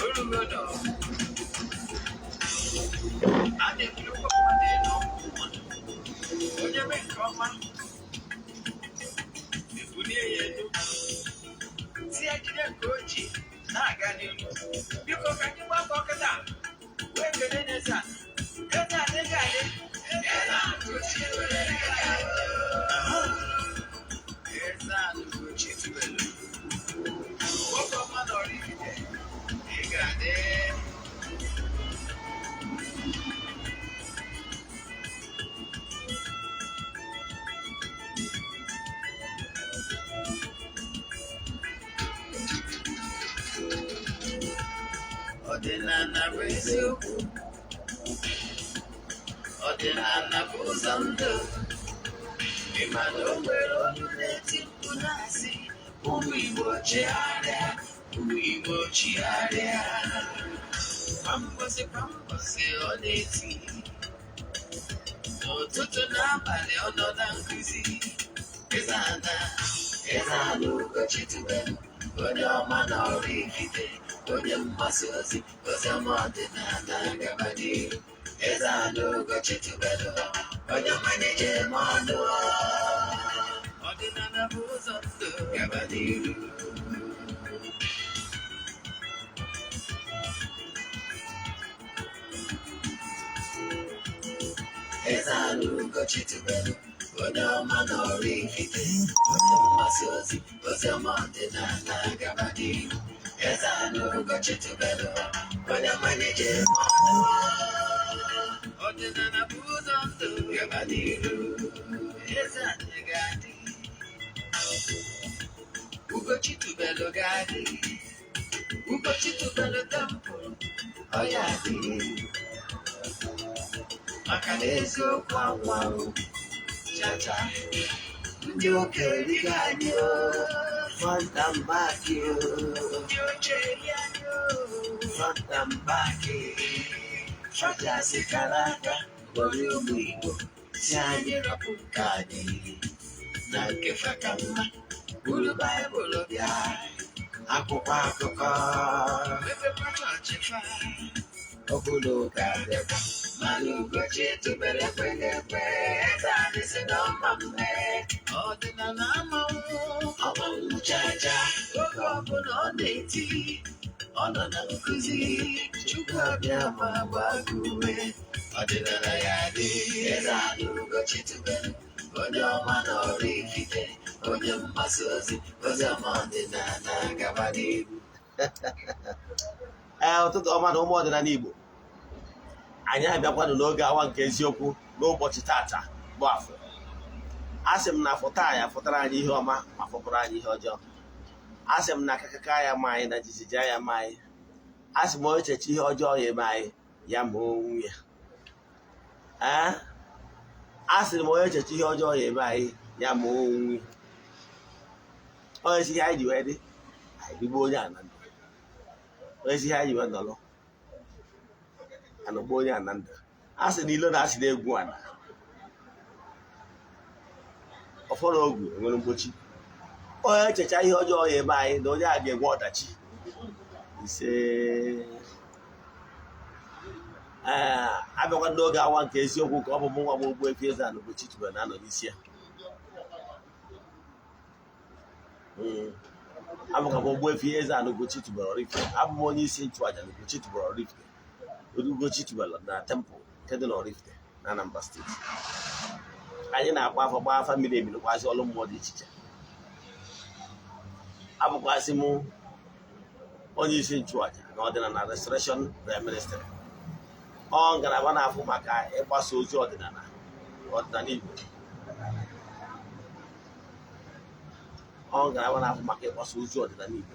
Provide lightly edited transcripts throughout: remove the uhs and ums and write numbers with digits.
Orugodo. A na-ekirikwa mmadụ elu ọkụ onye mee nke ọma, ebulie ya elu, si ya jide nke o ji na-aga n'ihu. Biko, ka anyị gbakọ kịta wee kelee n'eze a. Eze adịghị adị. Eze Ugochi tubelu. Eze Ugochi tubelu. Nwoke ọma nọrọ Ifite, ị ga-adị. Ọdịnala bụ eziokwu. Ọdịnala bụ ụzọ ndụ. Ị ma na o nwere olu na-eti mkpu na-asị, ụmụ Igbo chigharịa, ụmụ Igbo chigharịa. Kwa mbọsị kwa mbọsị ọ na-eti. N'ụtụtụ n'abalị ọ nọ na nkụzi. Eze ana, Eze ana Ugochi tubelu, onye ọma na ọrụ Ifite, onye mgbasa ozi, ozi ọma ọdịnala gaba n'ihu. Eze ana Ugochi tubelu, onye ọma na-eje eme ọnụ. Ọdịnala bụ ụzọ ndụ gaba n'ihu. Eze ana Ugochi tubelu, onye ọma na ọrụ Ifite, onye mgbasa ozi, ozi ọma ọdịnala gaba n'ihu. Eze ana Ugochi tubelu, onye ọma na-eje eme ọnụ. Ọdịnala bụ ụzọ ndụ gaba n'ihu. Eze anyị ga-adị. Ugochi tubelu ga-adị. Ugochi tubelu temple, ọ ya adị. Maka na eziokwu anwụ anwụ chacha. Ndị ụka erighị anyị o. Front and back, you. Ndị oche eri anyị o. Front and back. Fachasị kara aka kpọrọ ụmụ Igbo si anyị rapụ nke anyị na nke fa ka mma, buru Baịbụl bịa, Akwụkwọ akụkọ. mepekwa chọọchị fa. Ọbụla ụka abịakwa. Mana Ugochi tubelu ekweghị ekwe, eze anyị si na ọma mme ọdịnala amanwụ Ọmanwụ chacha. Oge ọbụla ọ na-eti, ọ nọ na nkụzi. Chukwu abịa ma gbaa gị ume, ọdịnala ya dị. Eze ana Ugochi tubelu, onye ọma na ọrụ Ifite, onye mgbasa ozi, ozi ọma ọdịnala gaba n'ihu. Ee, ụtụtụ ọma na ụmụ ọdịnala Igbo. Anyị abịakwanụ n'oge awa nke eziokwu n'ụbọchị tata bụ afọ. A sị m na afọ taa ya fụtara anyị ihe ọma ma fọpụrụ anyị ihe ọjọọ. A sị m na akakaka ya ma anyị na jijiji ya ma anyị. A sị m onye cheche ihe ọjọọ ya eme anyị, ya ma onwe ya. Ee, a sịrị m onye cheche ihe ọjọọ ya eme anyị, ya ma onwe ya. Onye si ihe anyị ji wee dị, anyị rigbuo onye a na ndụ. Onye si ihe anyị ji wee nọrọ, anọgbuo onye a na ndụ. A sị na ilo na asị na-egwu ana. Ụfọdụ ogwu enwere mgbochi. Onye echecha ihe ọjọọ ya eme anyị, na onye a ga-enwe ọdachi. Ise. Ee, abịakwa n'oge awa nke eziokwu ka ọ bụ mụ nwa m, Ogbuefi Eze-Ana Ugochi tubelu na-anọ n'isi ya. Abụkwa m Ogbuefi Eze-Ana Ugochi tubelu Oraifite. Abụ m onye isi nchụaja na Ugochi tubelu Oraifite, Ugochi tubelu na temple nke dị na Oraifite na Anambra Steeti. Anyị na-akpa afa, gbaa afa miri emi, nụkwazị ọrụ mmụọ dị iche iche. Abụkwazị m onye isi nchụaja na ọdịnala Restoration Prayer Ministry, ọ ngalaba na-afụ maka ịgbasa ozi ọdịnala, ọdịnala Igbo. Ọ ngalaba na-afụ maka ịgbasa ozi ọdịnala Igbo.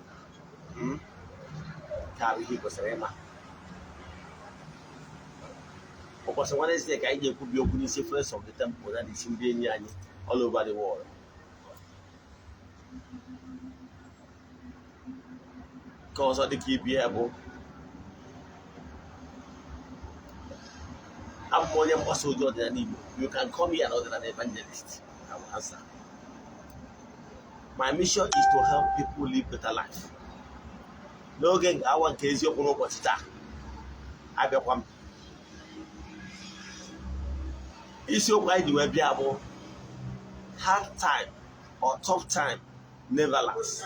Nke a bụ ihe ị kwesịrị ịma. Ụbọchị Wednesday ka anyị ga-ekwubi okwu n'isi Friends of the Temple na isi ndị enyi anyị all over the world. Nke ọzọ dịka ibie bụ Abụ m onye mgbasa ozi ọdịnala Igbo. You can call me an ọdịnala evangelist. I will answer. My mission is to help people live better life. N'oge awa nke eziokwu n'ụbọchị taa, abịakwa m. Isiokwu anyị ji wee bịa bụ hard time or tough time never last,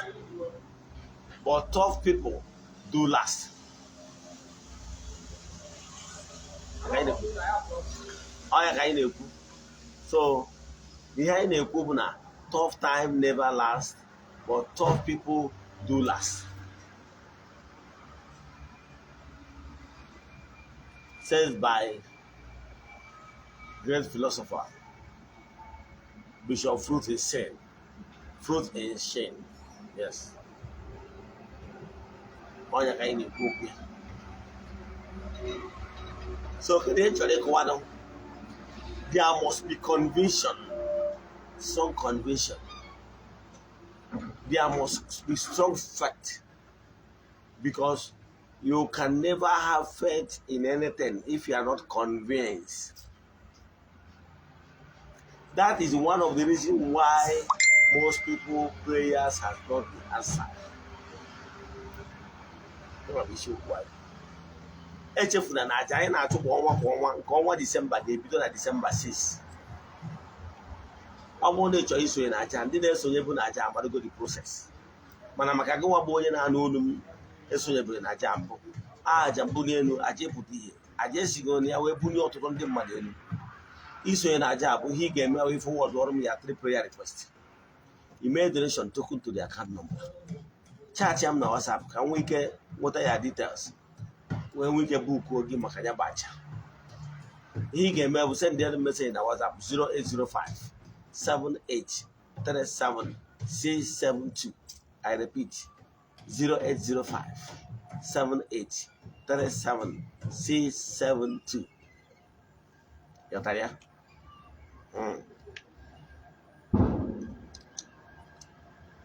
but tough people do last. Ọ ya ka anyị na-ekwu. So ihe anyị na-ekwu bụ na tough time never last, but tough people do last. Says by great philosopher Bishop Fruit is Sin. Fruit is Shame. Yes. Ọ ya ka anyị na-ekwu okwu ya. So kedu ihe chọrọ ịkọwanụ? There must be conviction, strong conviction. There must be strong faith, because you can never have faith in anything if you are not convinced. That is one of the reasons why most people prayers has not been answered. Echefuna na aja anyị na-achụ kwa ọnwa kwa ọnwa nke ọnwa Disemba ga-ebido na Disemba 6. Ọ bụrụ na ị chọrọ isonye na aja, ndị na-esonye bụ na aja amadogo the process. Mana maka gịnwa bụ onye na-anụ olu m esonyebere na aja mbụ, aja mbuli elu, aja ịpụta ihe, aja esigo na ya wee bunye ọtụtụ ndị mmadụ elu. Isonye na aja bụ ihe ị ga-eme wee forward ọrụ m ya 3 prayer request. Email donation token to the account number. Chat m na WhatsApp ka m nwee ike nweta ya details, wee nwee ike bukuo gị maka ya bụ aja. Ihe ị ga-eme bụ send them message na WhatsApp 0805 7837 672. I repeat, 0805 7837 672. Ghọtara ya?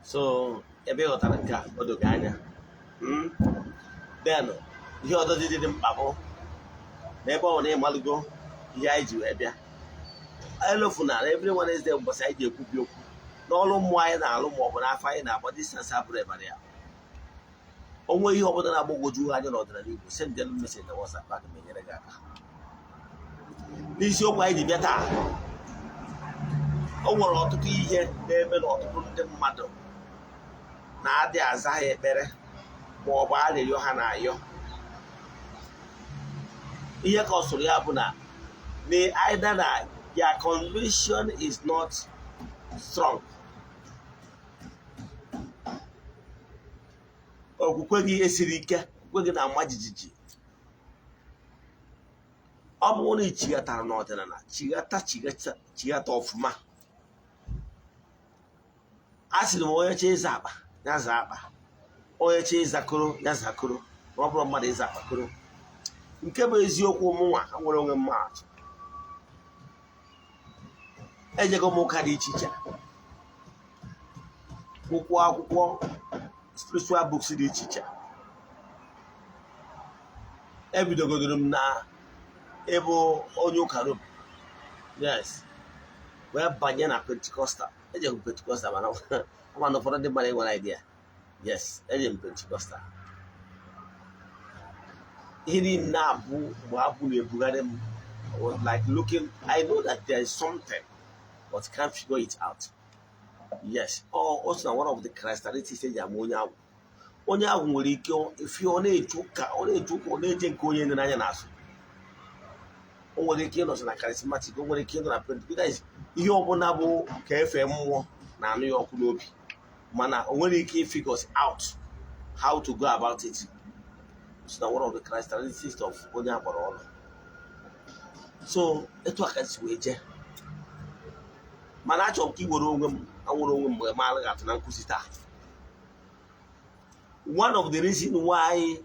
So ebe ị ghọtara nke a, o dogo anya. Then ihe ọzọ dị mkpa bụ na ebe ọ na ịmalụgo ihe anyị ji wee bịa, elofuna na every Wednesday ụbọchị anyị ji ekwubi okwu n'ọrụ mmụọ anyị na-alụ ma ọ bụ n'afọ anyị na-agba distance abụrụ ebara ya. Onwe ihe ọbụla na-agbagwoju anya n'ọdịnala Igbo, send them message na WhatsApp, aga m enyere gị aka. N'isiokwu anyị ji bịa taa, o nwere ọtụtụ ihe na-eme na ọtụtụ ndị mmadụ na-adị aza ha ekpere ma ọ bụ arịrịọ ha na-ayọ. Ihe ka ọ sụrụ ya bụ na either na their conviction is not strong. Okwukwe gị esiri ike, okwukwe gị na-ama jijiji. Ọ bụrụ na ị chighatara n'ọdịnala, chighata ọfụma. A sịrị m onye chọọ ịza akpa ya zaa akpa, onye chọọ ịzakoro ya zakoro, ma ọ bụrụ mmadụ ịza akpakoro. Nke bụ eziokwu, mụnwa nwere onwe m atụ. Ejego m ụka dị iche iche, akwụkwọ akwụkwọ spiritual books dị iche iche. Ebidogodoro m na ịbụ onye ụka Rom, yes, wee banye na Pentecostal. Ejego m Pentecostal, mana mana ụfọdụ ndị mmadụ enwere idea. Yes, eje m Pentecostal. Ihe niile na-abụ mgbe abụ na-ebugharị m, I was like looking, I know that there is something, but can't figure it out. Yes, also one of the characteristics eji ama onye agwụ. Onye agwụ nwere ike efi ọ na-eche ụka, ọ na-eche ụka, ọ na-eche nke onye nere anya n'azụ. O nwere ike ịnọsị na charismatic, o nwere ike ịnọ na Pentecostal. Ihe ọbụla bụ ka efe mmụọ na-anụ ya ọkụ n'obi, mana o nwere ike figure out how to go about it. So na one of the characteristics of onye agbara ọnụ. So etu a ka si wee jee, mana achọrọ m ka ị were onwe m anwere onwe m mgbe m alụghị atụ na nkụzi taa. One of the reasons why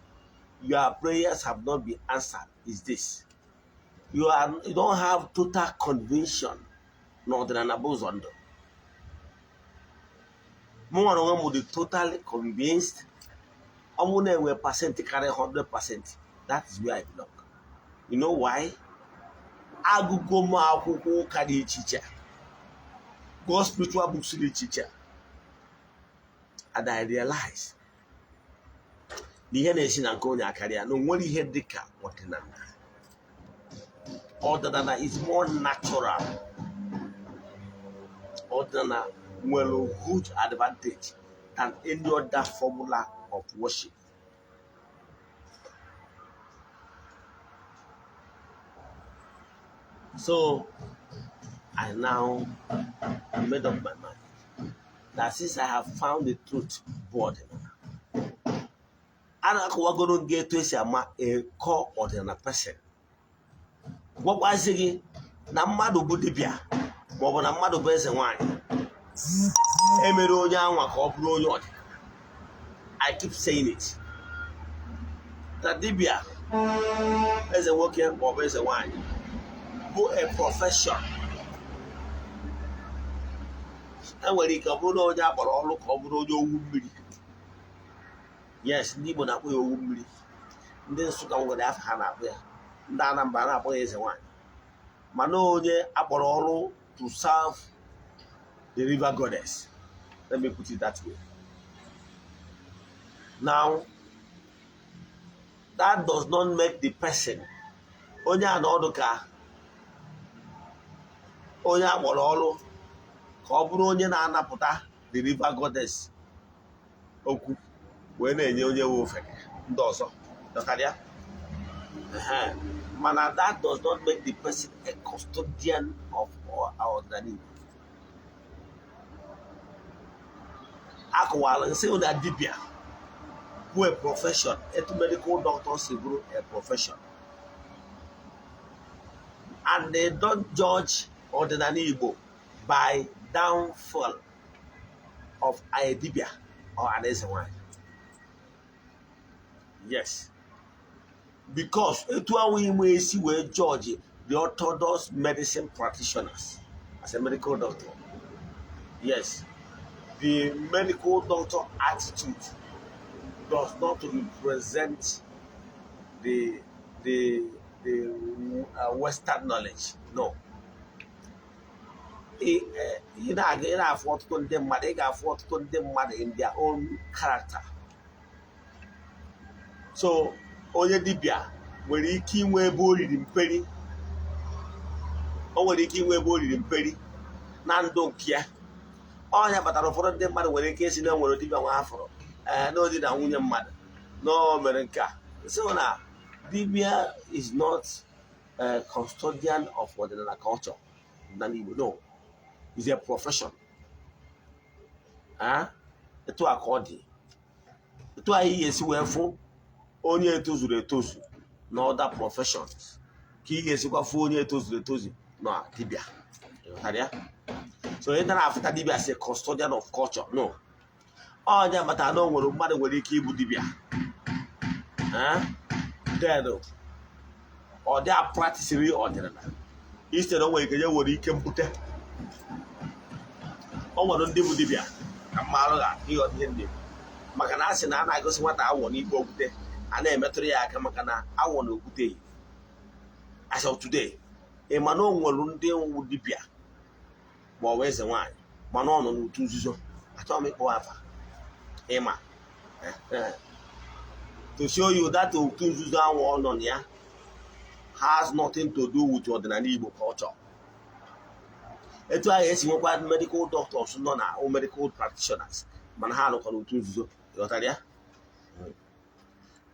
your prayers have not been answered is this: you don't have total conviction na ọdịnala bụ ụzọ ndụ. Mụ nwere onwe m dị totally convinced. Ọ bụrụ na enwe percent karịa 100%, that is where I belong. You know why? Agụgo m akwụkwọ ụka dị iche iche, gụọ spiritual books dị iche iche, and I realize na ihe na-esi na nke onye akarịa na o nwere ihe dị ka ọdịnala. Ọdịnala is more natural. Ọdịnala nwere huge advantage than any other formula of worship. So I now made up my mind that since I have found the truth bụ ọdịnala, a na-akọwagoro gị etu esi ama eko ọdịnala person, gwakwazi gị na mmadụ bụ dibịa maọbụ na mmadụ bụ eze nwanyị emere onye anwa ka ọ bụrụ onye ọdịnala. I keep saying it na dibịa, eze nwoke maọbụ eze nwanyị bụ a profession. Enwere ike ọ bụrụ na onye akpọrọ ọrụ ka ọ bụrụ onye owu mmiri. Yes, ndị Igbo na-akpọ ya owu mmiri, ndị Nsụka nwere afọ ha na-akpọ ya, ndị Anambra na-akpọ ya eze nwanyị, mana onye akpọrọ ọrụ to serve the river goddess, let me put it that way. Now that does not make the person onye a na ọdụ ka onye akpọrọ ọrụ ka ọ bụrụ onye na-anapụta the river goddess okwu wee na-enye onye nwe ofeke ndị ọzọ dọkarịa. Mana that does not make the person a custodian of our ọdịnala Igbo. Akụwala nsị na dibịa bụ a profession, etu medical doctor si bụrụ a profession, and they don't judge ọdịnala Igbo by downfall of a dibia or an eze nwanyị. Yes, because etu ahụ ime esi wee judge the orthodox medicine practitioners as a medical doctor. Yes, the medical doctor attitude does not represent the Western knowledge. No. Ị na-aga, ị na-afụ ọtụtụ ndị mmadụ, ị ga-afụ ọtụtụ ndị mmadụ in their own character. So onye dibịa nwere ike inwe ebe o riri mperi, o nwere ike inwe ebe o riri mperi na ndụ nke ya. Ọnya kpatara ụfọdụ ndị mmadụ nwere ike isi na nwere dibịa nwa afọrọ ee na odi na nwunye mmadụ na o mere nke a. So na dibịa is not a custodian of ọdịnala culture na Igbo. No, is a profession. Etu a ka ọ dị, etu anyị ga-esi wee fụ onye etozuru etozu na other professions ka ị ga-esikwa fụ onye etozuru etozu na dibịa. Ịghọtara ya? So onye nara afụta dibịa as a custodian of culture, no. Onye kpatara na o nwere mmadụ nwere ike ịbụ dibịa, then ọ dị apracticeri ọdịnala. Instead, o nwere ike ya nwere ike mbute. O nwere ndị bụ dibịa ka mma arụ ga ịghọta ihe ndị maka na a sị na a na-agosi nwata awọ n'ikpe okwute a na-emetụrụ ya aka, maka na awọ na okwute yi. As of today, ị ma na o nwere ndị nwụ dibịa ma ọ bụ eze nwaanyị, mana ọ nọ n'otu nzuzo. Achọghị m ịkpọ afa. Ịma, to show you that otu nzuzo ahụ ọ nọ na ya has nothing to do with ọdịnala Igbo culture. Etu ahụ esi nwekwa medical doctors nọ na medical practitioners, mana ha nọkwa n'otu nzuzo. Ịghọtara ya?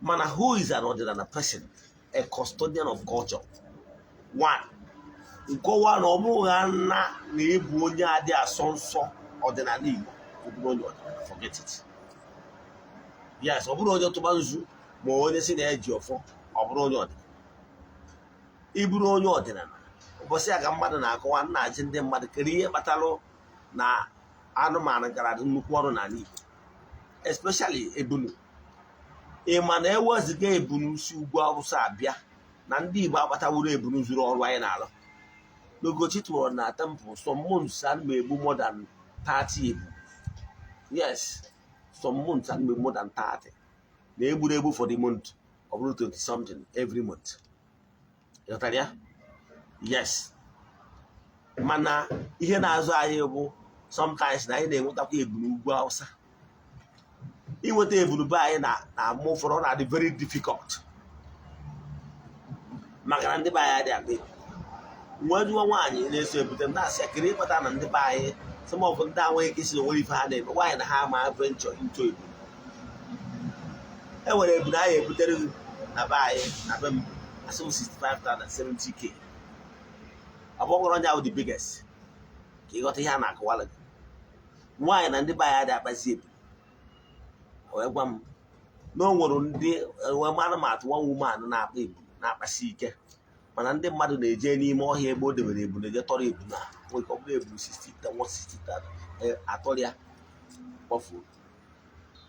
Mana who is an ọdịnala person, a custodian of culture? One, nkọwa na ọ bụghị na na ịbụ onye adị asọ nsọ ọdịnala Igbo, ọ bụrụ onye ọdịnala, forget it. Yes, ọ bụrụ onye tụba nzu ma onye si na ya ji ọfọ, ọ bụrụ onye ọdịnala. Ịbụrụ onye ọdịnala, ụbọchị a ka mmadụ na-akọwa nna achị ndị mmadụ kere ihe kpatalụ na anụmanụ gara dị nnukwu ọrụ n'ala Igbo, especially ebunu. Ị ma na eweziga ebunu si ugwu Awụsa abịa na ndị Igbo akpatawuru ebunu zuru ọrụ anyị na-alụ n'Ugochi tụrụ na temple. Some months ana m egbu more than 30 ebu. Yes, some months ana m egbu more than 30 na egburu egbu for the month, ọ bụrụ 20 something every month. Ịghọtara ya? Yes, mana ihe na-azụ anyị bụ sometimes na anyị na-enwetakwa ebunu ugwu Awụsa. Inweta ebunu be anyị na ama ụfọdụ, ọ na-adị very difficult, maka na ndị be anyị adịghị akpa ebu. Nwee jụọ nwaanyị na-eso ebute m, na-asị ya, kedu ịkpata na ndị be anyị, some of ndị a nwere ike isi na onwere ife ha na-eme, nwaanyị na ha ama venture into ebu? E nwere ebunu anyị ebutere gị na be anyị, na be m, asị m 65,000, 70K. Ọ bụghịrị onye ahụ the biggest, ka ịghọta ihe a na-akọwara gị. Nwaanyị na ndị be anyị adịghị akpazi ebu, wee gwa m na o nwere ndị wee mara m atụ, one woman na-akpa ebu na-akpasi ike, mana ndị mmadụ na-eje n'ime ọhịa ebe o debere ebu, na-eje tọrọ ebu na nwere ike ọ bụrụ ebu 60, 160, atọrọ ya kpọfuo.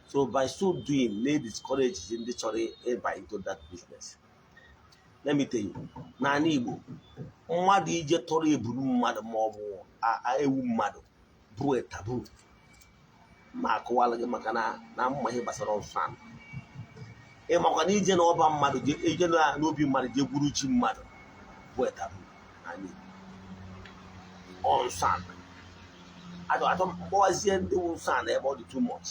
So by so doing, na-discourage ndị chọrọ ịba into that business. Let me tell you, n'ala Igbo, mmadụ ije tọrọ eburu mmadụ ma ọ bụ ewu mmadụ bụ taboo. Ma akọwala gị maka na mma ihe gbasara nsọ ala. Ịmakwa na ije n'ọba mmadụ, ije n'obi mmadụ jee gwuru ji mmadụ bụ taboo n'ala Igbo. Ọ nsọ ala atọ atọ mkpọwazie ndị wụ nsọ ala ebe ọ dị too much.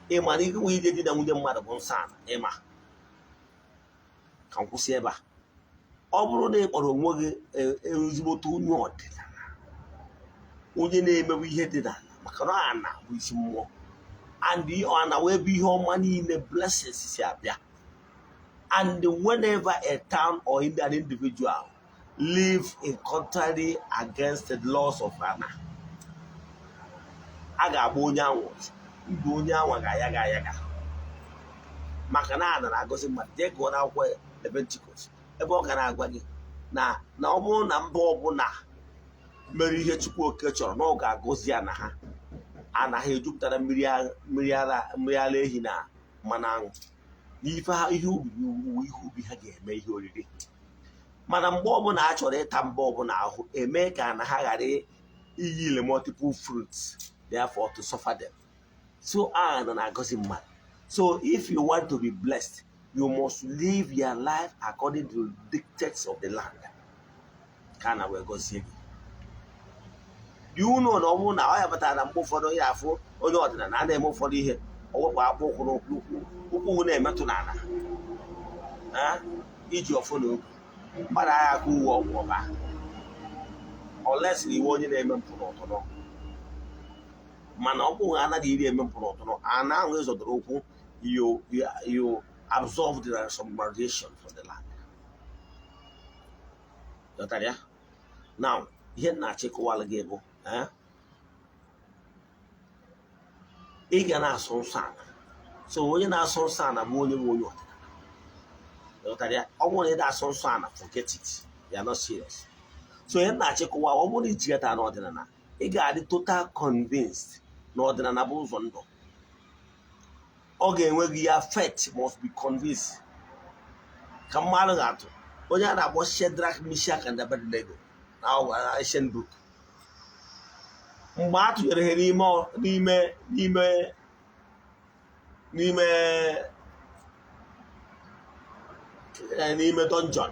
Ịma na ike nwe ije di na nwunye mmadụ bụ nsọ ala. Ịma ka m kwụsị ebe a. Ọ bụrụ na ị kpọrọ onwe gị ezigbote onye ọdịnala, onye na-emewe ihe dị n'ala, maka na ana bụ isi mmụọ and ana wee bụ ihe ọma niile, blessings si abịa. And whenever a town or an individual live in contrary against the laws of ana, a ga-agba onye ahụ ndụ, onye anwa ga-ayaga ayaga, maka na ana na-agọzi mmadụ. Jee gụọ n'akwụkwọ Leviticus ebe ọ ga na-agwa gị na ọ bụrụ na mba ọbụla mere ihe Chukwu Oke chọrọ, na ọ ga-agọzi ya na ha anaghị ejupụtara mmiri ara, mmiri ara ehi na mmanụ aṅụ n'ife ha, ihe ubi, uwe ihe ubi ha ga-eme ihe oriri. Mana mgbe ọbụla a chọrọ ịta mba ọbụla ahụ, eme ka na ha ghara iyile multiple fruits, therefore to suffer them. So a na na-agọzi mmadụ. So if you want to be blessed, you must live your life according to the dictates of the land, ka a na wee gọzie gị. You know na ọ bụrụ na ọ ya batara na mgbe ụfọdụ ya afụ onye ọdịnala a na-eme ụfọdụ ihe, ọ wepụ akpụ ụkwụ n'ụkwụ, ụkwụ na-emetụ n'ala iji ọfọ na ogu mmadụ agha aka uwe ọgwụ ọba, unless na iwe onye na-eme mpụ n'ọtụnụ. Mana ọ bụghị anaghị iri eme mpụ n'ọtụnụ ana ahụ ịzọdoro ụkwụ, you absorb the some radiation from the land. Ghọtara ya? Now, ihe m na-achịkọwala gị bụ, ị ga na-asụ nsọ ala. So onye na-asụ nsọ ala bụ onye nwe onye ọdịnala. Ghọtara ya? Ọ bụrụ na ị na-asụ nsọ ala, forget it, you are not serious. So ihe m na-achịkọwa, ọ bụrụ na ijighata n'ọdịnala, ị ga-adị total convinced na ọdịnala bụ ụzọ ndụ. Ọ ga-enwe gị ya, faith must be convinced. Ka mmadụ ga-atụ onye a na-akpọ Shadrach, Meshach and Abednego na ancient book, mgbe a tụnyere ha n'ime dungeon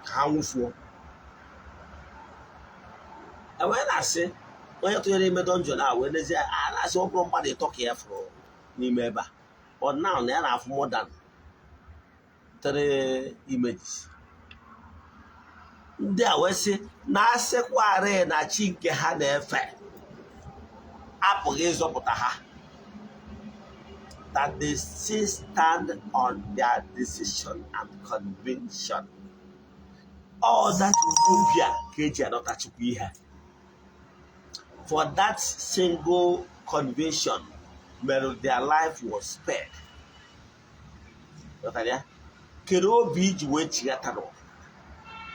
ka ha nwụfuo, e wee na-asị onye tụnyere ime dungeon a wee nezie a na-asị, ọ bụrụ mmadụ ịtọ ka ya fụrụ n'ime ebe a, but now na ya na-afụ more than three images. Ndị a wee sị na asịkwarị na chi nke ha na-efe apụghị ịzọpụta ha, that they still stand on their decision and conviction. All that obi a ka eji anọta Chukwu ihe. For that single conviction mere their life was spared. Ghọtara ya? Kedu obi iji wee chighata n'ọdịnala?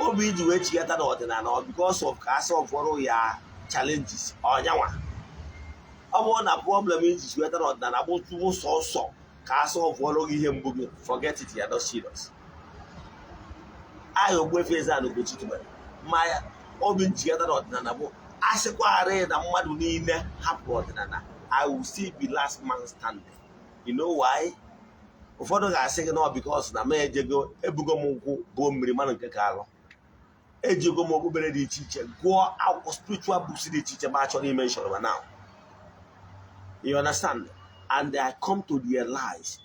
Obi iji wee chighata n'ọdịnala, ọ because of ka a solve ya challenges ọnyanwa? Ọ bụrụ na problem iji chighata n'ọdịnala bụ sọsọ ka a solve gị ihe mgbu gị, forget it, you are not serious. Anyị Ogbuefi Eze-Ana Ugochi tubelu ma obi nchighata n'ọdịnala bụ asịkwarị na mmadụ niile hapụrụ ọdịnala, I will still be last man standing. You know why? Ụfọdụ ga-asị gị na ọ because na m ejego ebugo m nkwụ buo mmiri, mmanụ nke ka alụ. Ejigo m okpukpere dị iche iche, gụọ akwụkwọ spiritual books dị iche iche ma achọrọ ime nshọrọ now. You understand? And I come to realize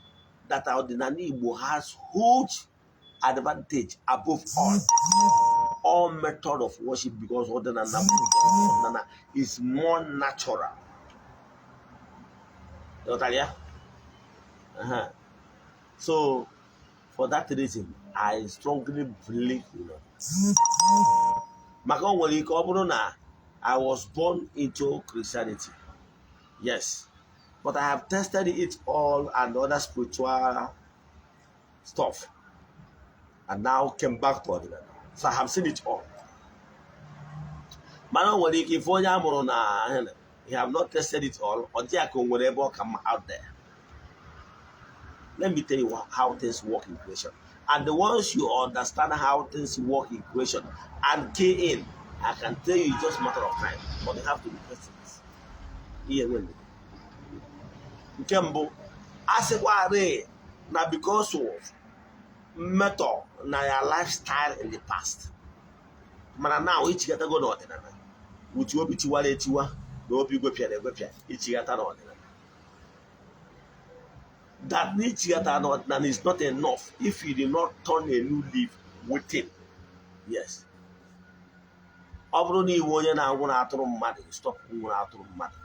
that ọdịnala Igbo has huge advantage above all method of worship, because ọdịnala is more natural. Ghọtara ya? So for that reason, I strongly believe in it. Maka o nwere ike ọ bụrụ na I was born into Christianity, yes, but I have tested it all and other spiritual stuff and now came back to ọdịnala, so I have seen it all. Mana o nwere ike ife onye a mụrụ na he have not tested it all, ọ dị ya ka o nwere ebe ọ ka mma out there. Let me tell you how things work in creation. And once you understand how things work in creation and key in, I can tell you it's just a matter of time, but you have to be patient. Ihe nwere nke mbụ, a sịkwarị na because of mmetọ na ya lifestyle in the past, mana now ichigatago n'ọdịnala wutu obi tiwara etiwa na obi gwepịara egwepịa, ichighata n'ọdịnala, that n'ichighata n'ọdịnala is not enough if you did not turn a new leaf within. Yes, ọ bụrụ na iwe onye na-anwụrụ atụrụ mmadụ, stop nwụrụ atụrụ mmadụ.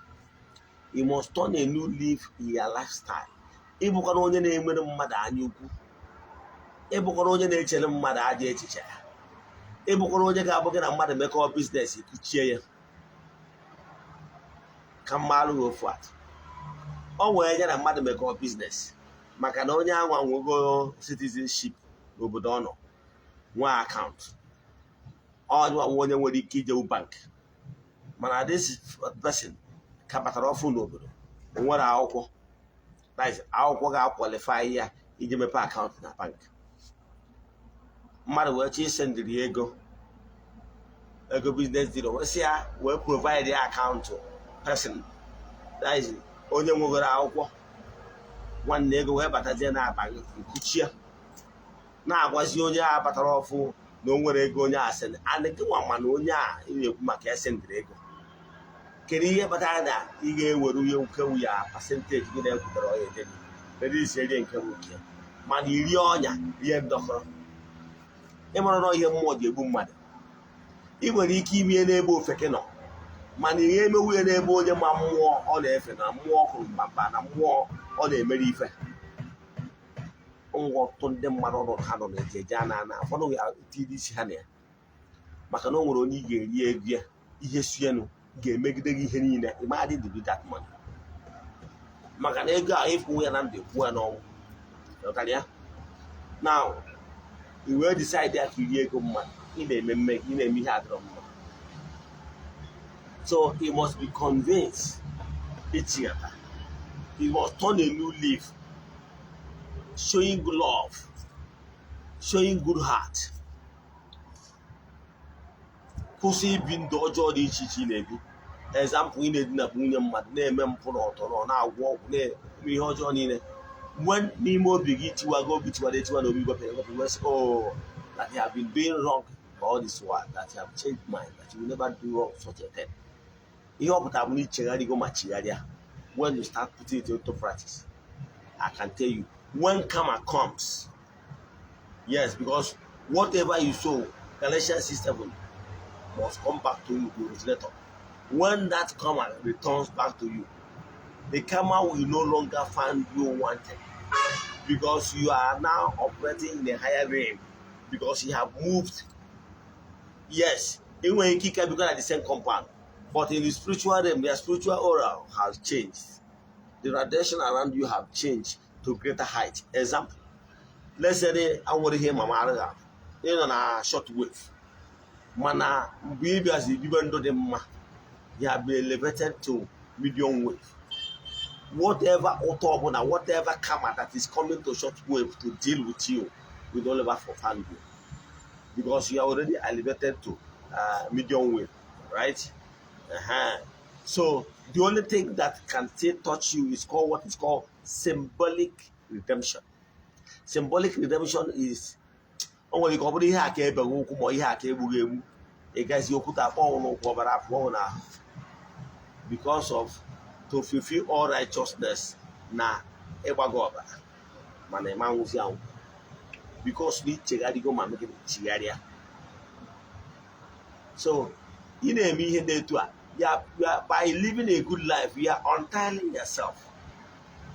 You must turn a new leaf in your lifestyle. Ịbụkwara onye na-enwere mmadụ anya ukwu, ịbụkwara onye na-echere mmadụ ajọ echiche, ịbụkwara onye ga-abụ gị na mmadụ mekọọ business, kuchie ya. Ka mma alụghị ofu atụ, ọ nwere ya na mmadụ mekọọ business, maka na onye anwa nwego citizenship n'obodo ọ nọ, nwee account, ọ nwe onye nwere ike ijewu bank. Mana this person ka batara ọfụ n'obodo, o nwere akwụkwọ, that is, akwụkwọ ga-aqualify ya iji mepe account na bank. Mmadụ wee chọọ isendịrị ya ego business deal, wee sị ya wee provide ya account person, that is, onye nwegoro akwụkwọ. Nwanne, ego wee batazie na-abaghị nkuchie, na-agwazi onye a batara ọfụ na o nwere ego onye a send. And gị nwa, mana onye a ị na-ekwu maka ya sendịrị ego, kedu ihe kpatara na ị ga-ewere ihe nkewu ya percentage gị na-ekwutere ọya eje gị kedu isi erie nke bụ nke, mana iri ọnya rie ndọkọrọ? Ịmara na ihe mmụọ ji egbu mmadụ, ị nwere ike ime n'ebe ofeke nọ, mana ihe emewu ya n'ebe onye ma mmụọ ọ na-efe na mmụọ kụrụ mkpamkpa na mmụọ ọ na-emere ife. Ngwa, ọtụtụ ndị mmadụ nọ, ha nọ na-eje eje ana ana, ụfọdụ tiri isi ha na ya, maka na o nwere onye ị ga-eri ego ya, ihe sienu ga-emegide gị ihe niile ịmadị do that money, maka na ego ahụ ịkwụ ya na ndụ, ekwu ya n'ọnwụ. Ghọtara ya? Now i wee decide ya ka iri ego mmadụ, ị na-eme mme, ị na-eme ihe adịrọ mma. So you must be convinced ichighata. You must turn a new leaf, showing good love, showing good heart. Kwụsị ibi ndụ ọjọọ dị iche iche ị na-ebi. Example, ị na-edinapụ nwunye mmadụ, na-eme mpụ na ọtọ, na na-agwọ ọgwụ, na-eme ihe ọjọọ niile. Mgbe n'ime obi gị tiwago, obi tiwara etiwa na obi gwepịara egwepị, wee sị, oh, that you have been doing wrong for all this while, that you have changed mind, that you will never do wrong such a thing. Ihe ọ pụtara bụ na ichegharịgo ma chigharịa. When you start putting it into practice, I can tell you, when karma comes, yes, because whatever you sow, Galatians 6:7, must come back to you, the originator. When that karma returns back to you, the karma will no longer find you wanting, because you are now operating in a higher realm, because you have moved. Yes, enweghị ike ike because at the same compound, but in the spiritual realm, their spiritual aura has changed. The radiation around you have changed to greater height. Example, let's say nwere ihe mama arụghị, ị nọ na short wave, mana mgbe ị bịazi bibe ndụ dị mma, you have been elevated to medium wave. Whatever ụtọ ọbụla, whatever karma that is coming to short wave to deal with you will no longer find you, because you are already elevated to medium wave, right? So the only thing that can still touch you is called what is called symbolic redemption. Symbolic redemption is O nwere ike ọ bụrụ ihe aka ebeghị ụkwụ ma ihe aka egbughị egbu, ịgazi okwute akpọ n'ụkwụ, ọbara apụọ n'ahụ, because of to fulfill all righteousness na ịgbago ọbara, mana ịma nwụzi anwụ because na ichegharịgo ma megide chigharịa. So ị na-eme ihe dị etu a ya by living a good life, you are untying yourself,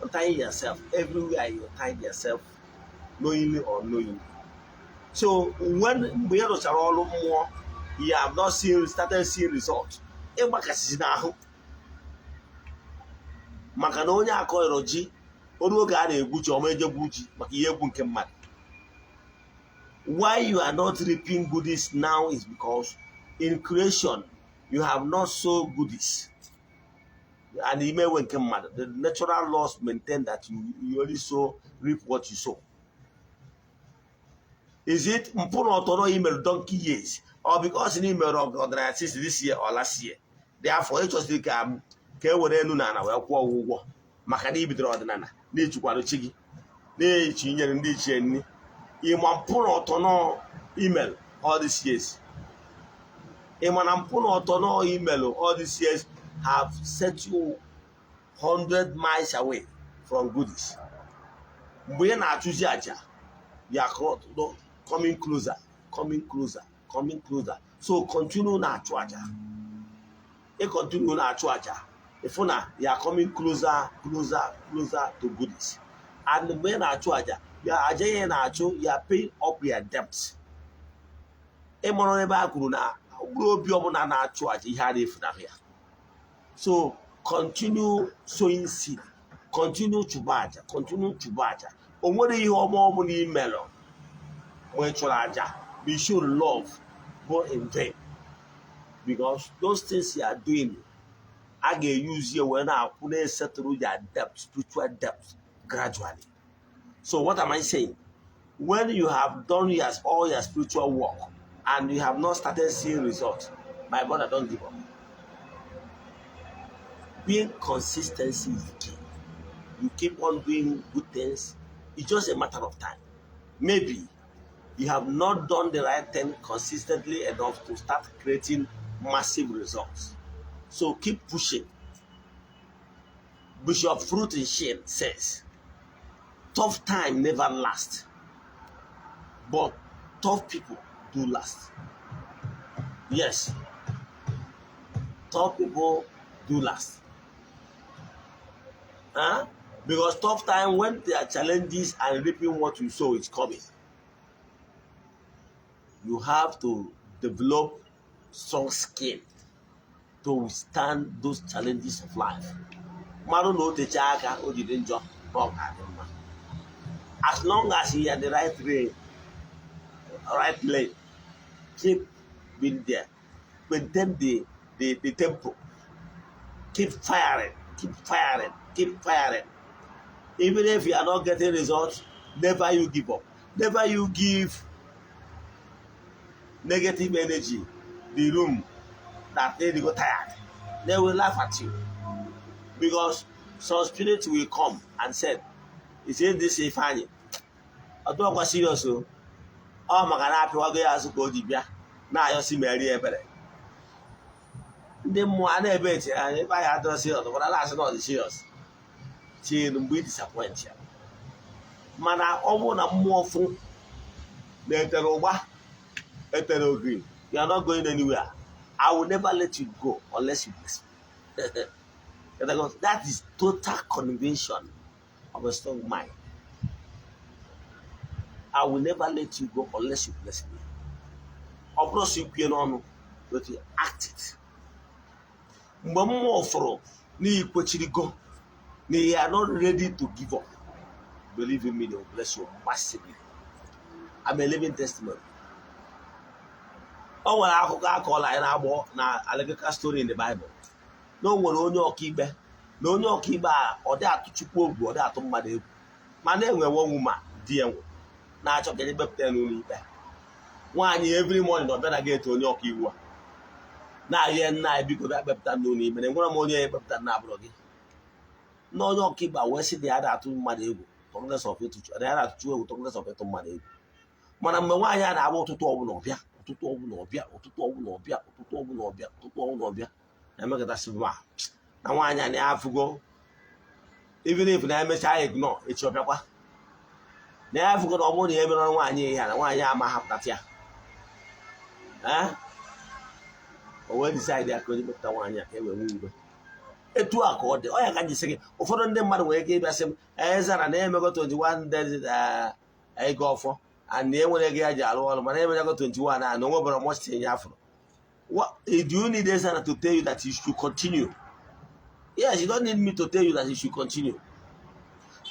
untying yourself everywhere. You tie yourself knowingly or unknowingly. So when mgbe ị rụchara ọrụ mmụọ, you have not seen started seeing result, ịgbakasịzi n'ahụ, maka na onye akọrọ ji oru oge a na-egwu ji ọma ejegwu ji maka ihe egwu nke mmadụ. Why you are not reaping goodies now is because in creation you have not sown goodies and imewe nke mmadụ. The natural laws maintain that you only sow, reap what you sow. Is it mpụ na ọtọrọ i mere donkey years, or because na imere ọdịnala since this year or last year, therefore ị chọsiri ka e were elu na ala wee kwụọ ụgwọ maka na i bidoro ọdịnala na-echukwara chi gị na-echi nyere ndị ichie nri? Ịma mpụ na ọtọ nọ email all these years, ịma na mpụ na ọtọ nọ email all these years have set you 100 miles away from goodies. Mgbe ị na-achụzi aja, you are coming closer, coming closer, coming closer. So continue na-achụ aja. Ị continue na-achụ aja, ịfụ na you are coming closer, closer, closer to goodies. And mgbe ị na-achụ aja ya, aja ya na-achụ ya, pay up your debt. Ịmụrụ ebe a kwuru na mkpụrụ obi ọbụla na-achụ aja, ihe a na-efunahụ ya. So continue sowing seed, continue chụba aja, continue chụba aja. O nwere ihe ọma ọbụla imelụ mgbe ị chụrụ aja be show love go in vain, because those things you are doing, a ga-eyuzi ya wee na-akwụ na-esetụrụ your debt, spiritual debt, gradually. So what am I saying? When you have done all your spiritual work and you have not started seeing results, my brother, don't give up. Being consistency is the key. You keep on doing good things. It's just a matter of time. Maybe you have not done the right thing consistently enough to start creating massive results, so keep pushing. Bishop Fruit in Shane says, "Tough time never lasts, but tough people do last." Yes, tough people do last, huh? Because tough time, when there are challenges and reaping what you sow is coming, you have to develop strong skin to withstand those challenges of life. Mmadụ na o techaa aka o jide njọ na ọ ga-adị mma. As long as you are the right way, right lane, keep being there, maintain the tempo, keep firing, keep firing, keep firing. Even if you are not getting results, never you give up. Never you give negative energy the room that they go tired. They will laugh at you, because some spirit will come and said, "Is it this Ifeanyi? Ọ dịghịkwa serious o. Ọ maka na apịwago ya azụ ka o ji bịa na-ayọsi meri ebere." Ndị mmụọ a na-ebe eti anya ebe anyị adịrọ serious, ụfọdụ na-asị na ọ dị serious till mgbe ị disappoint ya. Mana ọ bụrụ na mmụọ fụ na etere ụgba, etere ogiri, you are not going anywhere. I will never let you go unless you bless me. That is total conviction of a strong mind. I will never let you go unless you bless me. Ọ bụrụ sọ ikwue n'ọnụ, but you act it. Mgbe mmụọ fụrụ na ikwechirigo na you are not ready to give up, believe in me, they will bless you massively. I'm a living testimony. O nwere akụkọ akọọla anyị na-agbọ na allegorical story in the Bible na o nwere onye ọkaikpe, na onye ọkaikpe a, ọ dị atụ Chukwu egwu, ọ dị atụ mmadụ egwu, mana enwe one woman di ya nwụrụ na-achọ ka ekpepụta ya n'ụlọ ikpe. Nwaanyị every morning ọ bịa na gate onye ọkaiwu a na-arịọ, "Nna anyị, biko bịa kpepụta n'ụlọ ikpe na enwere m onye ya ekpepụta na abụrụ gị." Na onye ọkaikpe a wee sị na ya na-atụ mmadụ egwu, talk less of ịtụ, na ya na-atụ Chukwu egwu, talk less of ịtụ mmadụ egwu. Mana mgbe nwaanyị a na-agba ụtụtụ ọbụla ọbịa, ụtụtụ ọbụla ọbịa, ụtụtụ ọbụla ọbịa, ụtụtụ ọbụla ọbịa, ụtụtụ ọbụla ọbịa, na-emekọtasị ma na nwaanyị a na-afụgo, even if na emechaa ignore, echi ọbịakwa na ya afụgo na ọ bụrụ na ya emere nwaanyị ihe a na nwaanyị ama hapụtata ya. Ee, o wee decide ya ka o ji kpọpụta nwaanyị a ka e wee nwee udo. Etu a ka ọ dị. Ọ ya ka m ji sị gị, ụfọdụ ndị mmadụ nwere ike ịbịa sị m, "Ezara na emego 21 days ịga ọfọ and na enwere ego ya ji arụ ọrụ, mana emego 21 a na onwebara mọchị ya afụrụ." What do you need Ezara to tell you that you should continue? Yes, you don't need me to tell you that you should continue.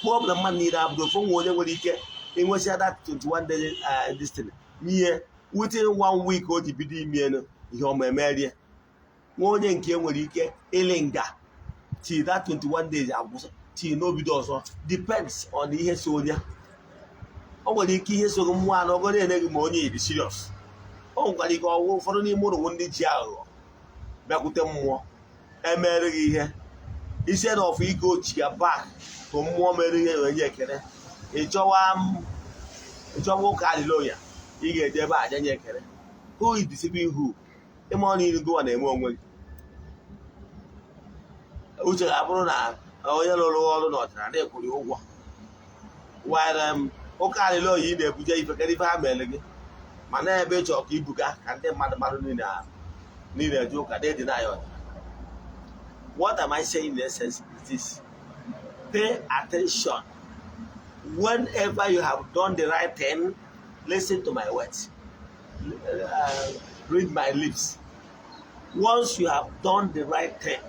Problem mmadụ niile abụrụ ofu. Nwe onye nwere ike inwesịa that 21 days this thing ihe within one week o ji bido ime elu ihe ọma emerie. Nwa onye nke nwere ike ịlị nga till that 21 days agwụsị, till n'obido ọzọ. Depends on ihe so onye. O nwere ike ihe so mmụọ anụ ọgọ na-ene gị ma onye dị serious. O nwekwara ike ọwụ ụfọdụ n'ime ụlọ ndị ji aghụghọ bịakwute mmụọ emere gị ihe. Instead of igo chi ya back to mmụọ mere ihe wee nye ekele, ịchọwa ụka hallelujah ị ga-eje ebe a nye ekele. Who is deceiving who? Ịma ọ niile gowa na-eme onwe gị. Uche ga-abụrụ na onye rụrụ ọrụ n'ọdịnala na-ekwuri ụgwọ while ụka hallelujah ị na-ebuje ife. Kedu ife ha mere gị? Ma na ebe ịchọ ka ibuga ka ndị mmadụ mmadụ niile eje ụka na-edi na ya ọdịnala. What am I saying in essence is this: pay attention. Whenever you have done the right thing, listen to my words, read my lips. Once you have done the right thing,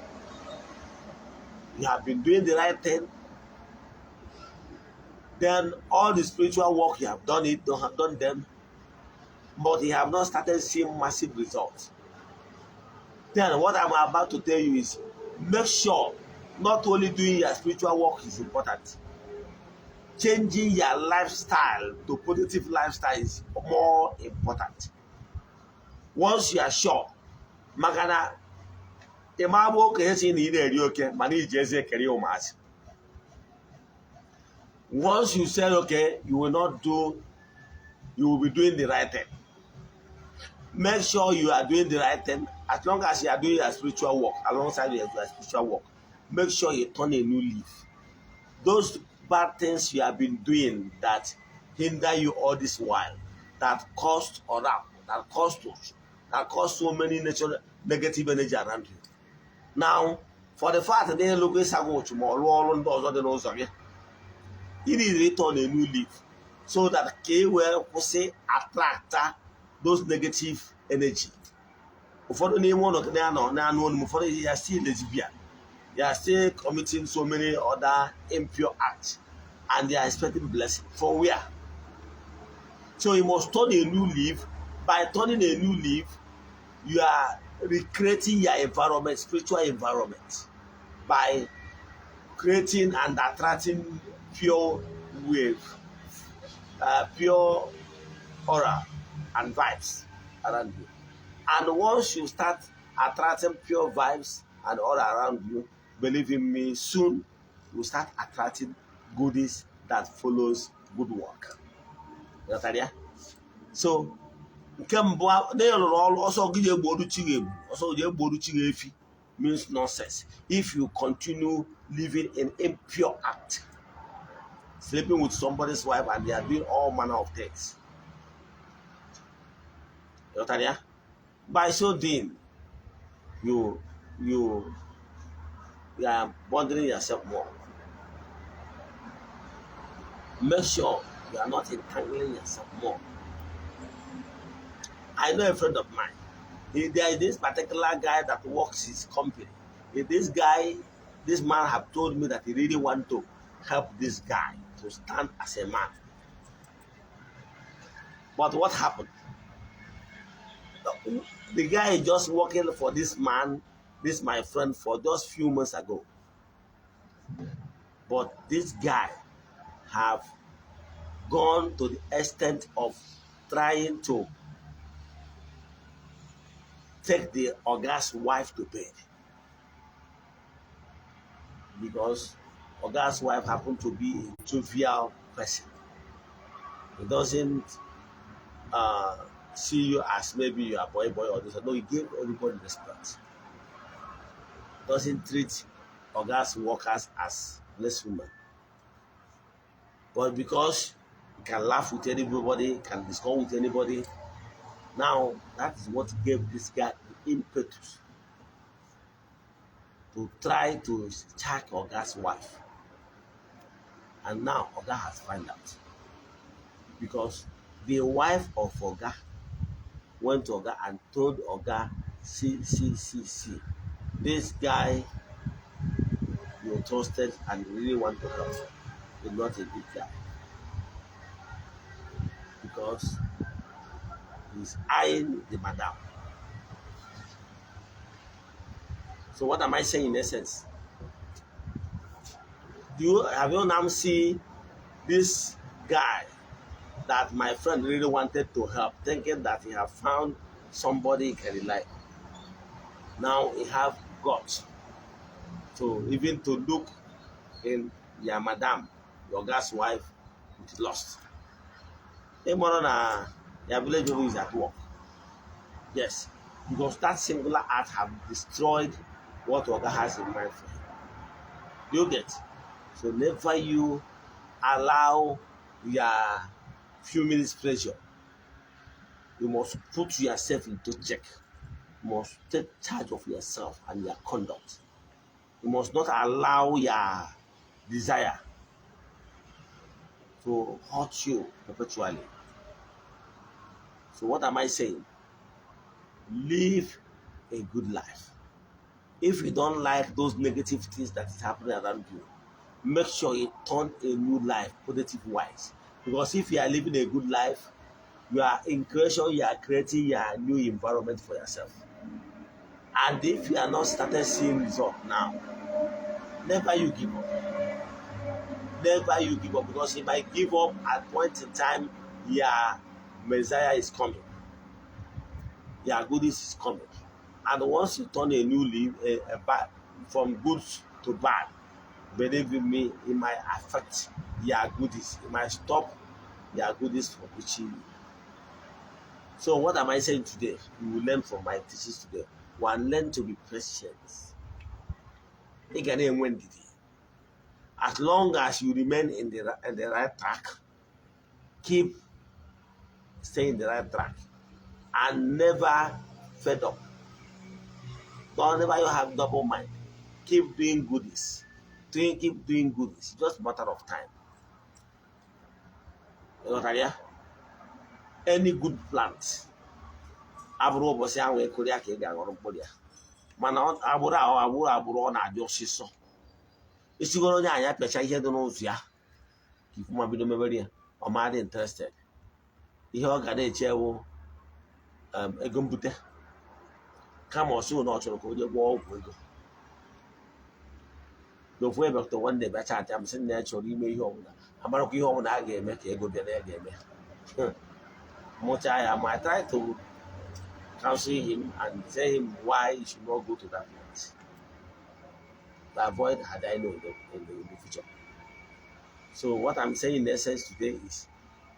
you have been doing the right thing, then all the spiritual work you have done it, don't have done them, but you have not started seeing massive results. Then what I'm about to tell you is, make sure not only doing your spiritual work is important, changing your lifestyle to positive lifestyle is more important. Once you are sure, maka na ị ma agba okenye si na ị na-eri oke mana iji eze ekere ụmụazị. Once you say, okay, you will not do, you will be doing the right thing, make sure you are doing the right thing. As long as you are doing your spiritual work, alongside your spiritual work, make sure you turn a new leaf. Those bad things you have been doing that hinder you all this while, that caused or that caused that caused so many natural negative energy around you, now for the fact na ịlụgo ịsago ụchụ ma ọ rụọ ọrụ ndị ọzọ dị n'ụzọ gị, you need to turn a new leaf so that ka ị wee kwụsị attract those negative energy. Ụfọdụ n'ime ụlọ na-anọ na-anụ olu m, ụfọdụ ya still lesbian, they are still committing so many other impure acts, and they are expecting blessing from where? So you must turn a new leaf. By turning a new leaf, you are recreating your environment, spiritual environment, by creating and attracting pure wave, pure aura and vibes around you. And once you start attracting pure vibes and aura around you, believe in me, soon you start attracting goodies that follows good work. Ghọtara ya? So nke mbụ na ịrụrụ ọrụ ọsọ gị ga-egboru chi gị egbu, ọsọ gị egboru chi gị efi means nonsense if you continue living in impure act, sleeping with somebody's wife, and they are doing all manner of things. Ghọtara ya? By so doing, you are bothering yourself more. Make sure you are not entangling yourself more. I know a friend of mine. There is this particular guy that works his company. If this guy, this man have told me that he really want to help this guy to stand as a man. But what happened? The guy is just working for this man, this my friend, for just few months ago. But this guy have gone to the extent of trying to take the Oga's wife to bed because Oga's wife happened to be a jovial person. He doesn't see you as maybe you are boy boy or this. No, he gave everybody respect. Doesn't treat Oga's workers as less human. But because he can laugh with anybody, can discuss with anybody, now that is what gave this guy the impetus to try to check Oga's wife. And now Oga has found out. Because the wife of Oga went to Oga and told Oga, "See, see, see, see, this guy you trusted and really want to help is not a good guy. Because he's eyeing the madam." So what am I saying in essence? Do you have you now see this guy that my friend really wanted to help, thinking that he have found somebody he can rely on? Now he have guts to even to look in your madam, your gas wife, with lust. Ịmụrụ na your village people is at work. Yes, because that singular act have destroyed what Oga has in mind for him. You get? So never you allow your few minutes pleasure. You must put yourself into check. You must take charge of yourself and your conduct. You must not allow your desire to hurt you perpetually. So what am I saying? Live a good life. If you don't like those negative things that is happening around you, make sure you turn a new life, positive wise. Because if you are living a good life, you are in creation, you are creating your new environment for yourself. And if you are not started seeing result now, never you give up. Never you give up, because if I give up at point in time, your Messiah is coming. Your goodies is coming. And once you turn a new leaf, a bad, from good to bad, believe in me, it might affect your goodies. It might stop your goodies from reaching you. So what am I saying today? You will learn from my teachings today. One, learn to be patient. Ị ga na-enwe ndidi. As long as you remain in the right track, keep staying in the right track and never fed up. Don't never you have double mind. Keep doing goodies. Keep doing goodies. Just a matter of time. You know what I mean? Any good plant, abụrụ ụbọchị ahụ ekụrụ ya ka ị ga-aghọrọ mkpụrụ ya, mana agbụrụ ahụ agbụrụ ọ na-adị ọsịsọ. Isigoro onye anya pịacha ihe dị n'ụzọ ya ka ifuma bido mebere ya, ọ ma dị interested. Ihe ọ ga na-eche bụ ego mbute, kama ọ sị na ọ chọrọ ka o jee gwọọ ọgwụ ego. N'ofu ebe dọkịta nwanne bịa chat m sị na ya chọrọ ime ihe ọbụla, amarakwa ihe ọbụla a ga-eme ka ego bịa na ya ga-eme mụchaa ya. Ma I try to counsel him and tell him why he should not go to that place, to avoid had I know in the future. So what I'm saying in essence today is,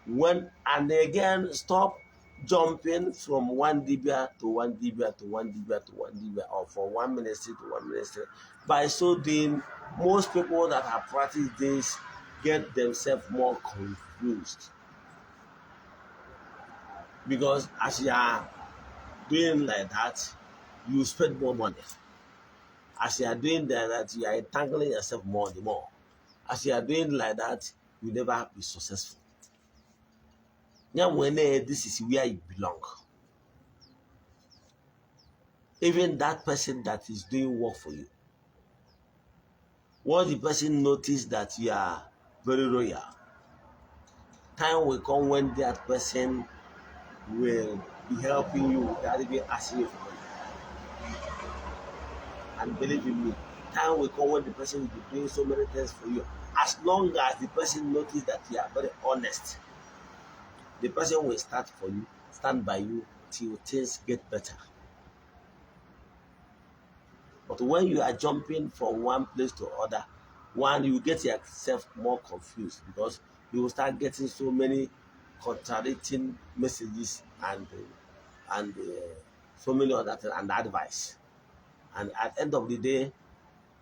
when and again, stop jumping from one dibia to one dibia to one dibia to one dibia, or from one ministry to one ministry. By so doing, most people that have practiced this get themselves more confused. Because as you are doing like that, you spend more money. As you are doing that, you are entangling yourself more and more. As you are doing like that, you never be successful. Now, when this is where you belong. Even that person that is doing work for you, once the person notice that you are very royal, time will come when that person will be helping you without even asking you for money. And believe in me, time will come when the person will be doing so many things for you. As long as the person notices that you are very honest, the person will start for you, stand by you till things get better. But when you are jumping from one place to other, one, you get yourself more confused because you will start getting so many Contradicting messages and so many other things and advice, and at the end of the day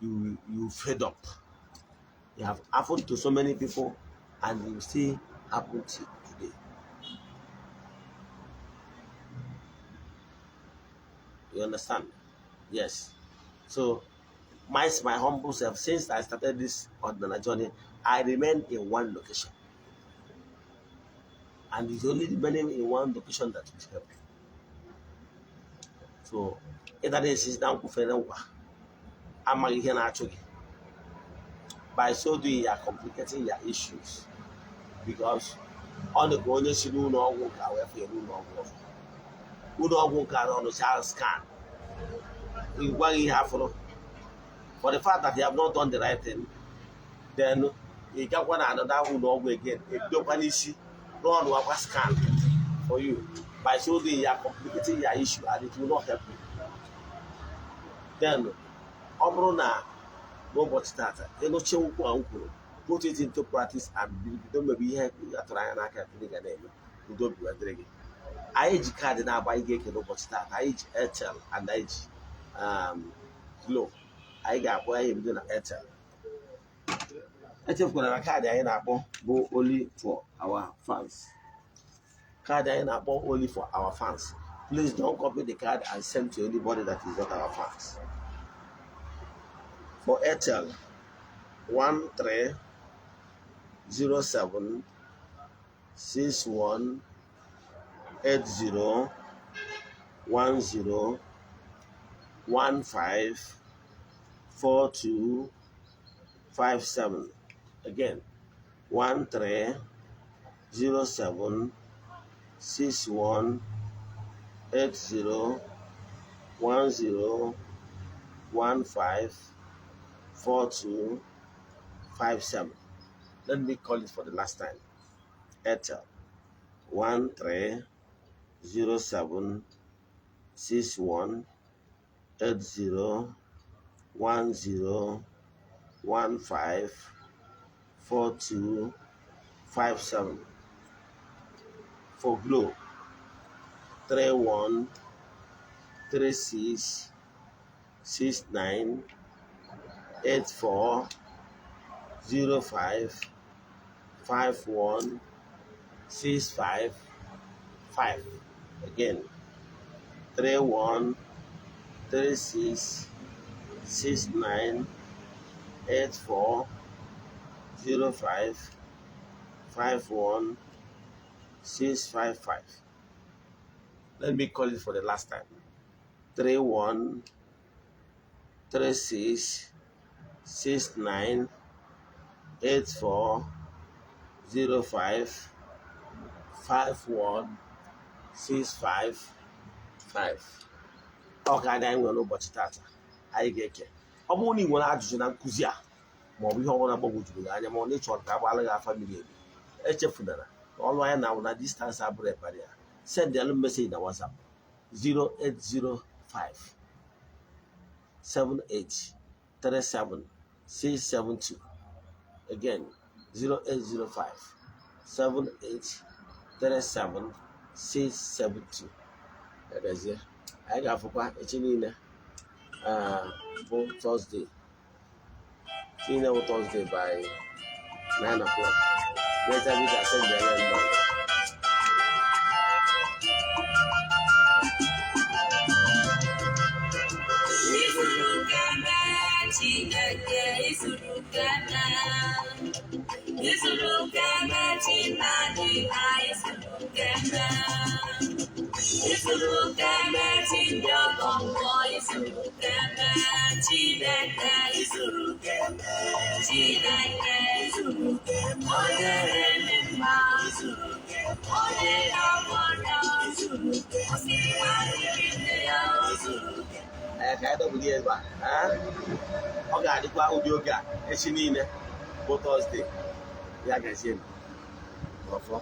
you fed up. It have happened to so many people and it will still happen to today. You understand? Yes. So my humble self, since I started this Odinala journey, I remain in one location, and it's only remaining in one location that will help you. So ịdara esi na nkwufere nkwa amaghị ihe na-achụ gị. By so doing, you are complicating your issues, because ọ dị ka onye si n'ụlọ ọgwụ nka wee fee n'ụlọ ọgwụ ọzọ. Ụlọ ọgwụ nka rọnụ child scan, ị gwaghị ihe afụrụ. For the fact that you have not done the right thing, then ị gakwa na another ụlọ ọgwụ again, ebidokwa n'isi run akwa scan for you. By so doing, you are complicating your issue and it will not help you. Then ọ bụrụ na n'ụbọchị tata ịnụcha okwu a m kwuru, put it into practice and bido mebe ihe atụrụ anya n'aka ka ị ga na-eme, udo bi dịrị gị. Anyị ji kaadị na-agba anyị ga-eke n'ụbọchị tata. Anyị ji Airtel and anyị ji Glo. Anyị ga-akpọ, anyị ebido na Airtel. Echefukwara na kaadị anyị na-akpọ bụ only for our fans. Kaadị anyị na-akpọ only for our fans. Please don't copy the card and send to anybody that is not our fans. For Airtel, 1307618010154257. Again, 1307618010154257. Let me call it for the last time. Airtel, 1307618010154257. For Glo, 3136698405 51655. Again, 3136698405 51655. Let me call it for the last time. 3136698405 51655. Ọ ka anyị nwere n'ụbọchị tata anyị ga-eke. Ọ bụrụ na ị nwere ajụjụ na nkụzi a, ma ọ bụ ihe ọbụla gbagwojuru gị anya, ma ọ na ịchọrọ ka agbaala gị afa miri emi, echefunara na ọlụ anyị na-awụ na distance abụrụ barrier. Send alụ message na WhatsApp 0805 78 37 672. Again, 0805 78 37 672. Ebezie, anyị ga-afụkwa echi niile bụ Thursday. Echi niile bụ Thursday by 9 o'clock. Later we can send the ndị ọzọ. Izuru keme, Chineke, izuru keme. Izuru keme, Chinadi, izuru keme. Izuru keme, Chindiokonwo, izuru keme. Chineke, izuru keme. Chineke, izuru keme. Onye na-eme mma, izuru keme. Onye na-agwọ ọrịa, izuru keme. Osi adịghị nne ya, izuru keme. Ee, ka anyị dọbụrụ ya ebe a. Ọ ga-adịkwa ụdị oge a echi niile bụ Thursday. Ya gazie. Ọfọ.